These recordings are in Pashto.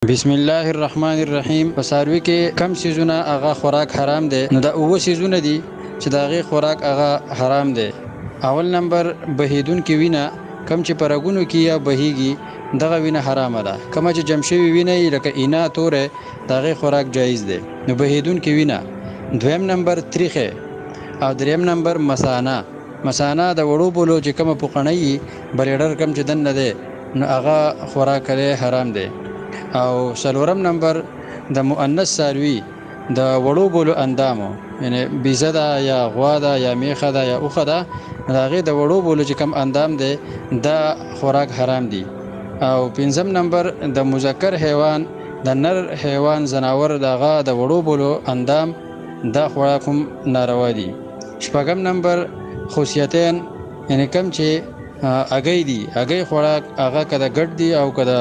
بسم الله الرحمن الرحیم. په څاروي کې کم څیزونه هغه خوراک حرام دی؟ نو دا اووه څیزونه دي چې د هغې خوراک هغه حرام دی. اول نمبر بهیدونکې وینه، کم چې په رګونو کې یا بهیږي دغه وینه حرامه ده. کومه چې جمع شوې وینه یي لکه اینا توری، د هغې خوراک جایز دی. نو بهیدونکې وینه. دویم نمبر تریخی، او دریم نمبر مثانه. مثانه د وړو بولو چې کومه پوقڼۍ یي، بلیډر کم چې دننه دی، نو هغه خوراک کلی حرام دی. او څلورم نمبر د مؤنث څاروي د وړو بولو اندامو، یعنی بیزه ده یا غوا ده یا میخه ده یا اوښه ده، د هغې د وړو بولو چې کوم اندام دی دا خوراک حرام دی. او پنځم نمبر د مذکر حیوان، د نر حیوان ځناور، د هغه د وړو بولو اندام دا خوراک هم ناروا دي. شپږم نمبر خصیتین، یعنی کم چې اګۍ دي، اګۍ خوراک هغه که د ګډ دي او که د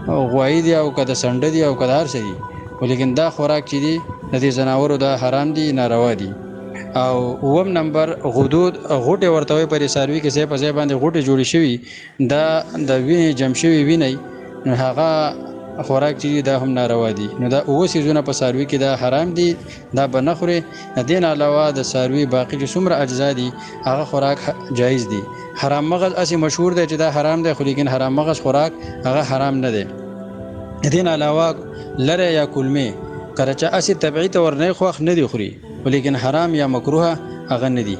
غوایي دي او که د سنډه دي او که د هر څه دي، خو لیکن دا خوراک چې دي د دې ځناورو دا حرام دي، ناروا دي. او اووم نمبر غدود، غوټې ورته وایي. په دې څاروي کې ځای په ځای باندې غوټې جوړې شوي، دا د وینې جمع شوي وینئ، نو هغه خوراک چې دي دا هم ناروا دي. نو دا اووه څیزونه په څاروي کې دا حرام دي، دا به نه خورې. د دې نه علاوه د څاروي باقي چې څومره اجزا دي هغه خوراک جایز دي. حرام مغز هسې مشهور دی چې دا حرام دی، خو لیکن حرام مغز خوراک هغه حرام نه دی. د دې نه علاوه لری یا کولمې که د چا هسې طبیعي ته ورنه خوښ نه دي خوري، خو لیکن حرام یا مکروه هغه نه دي.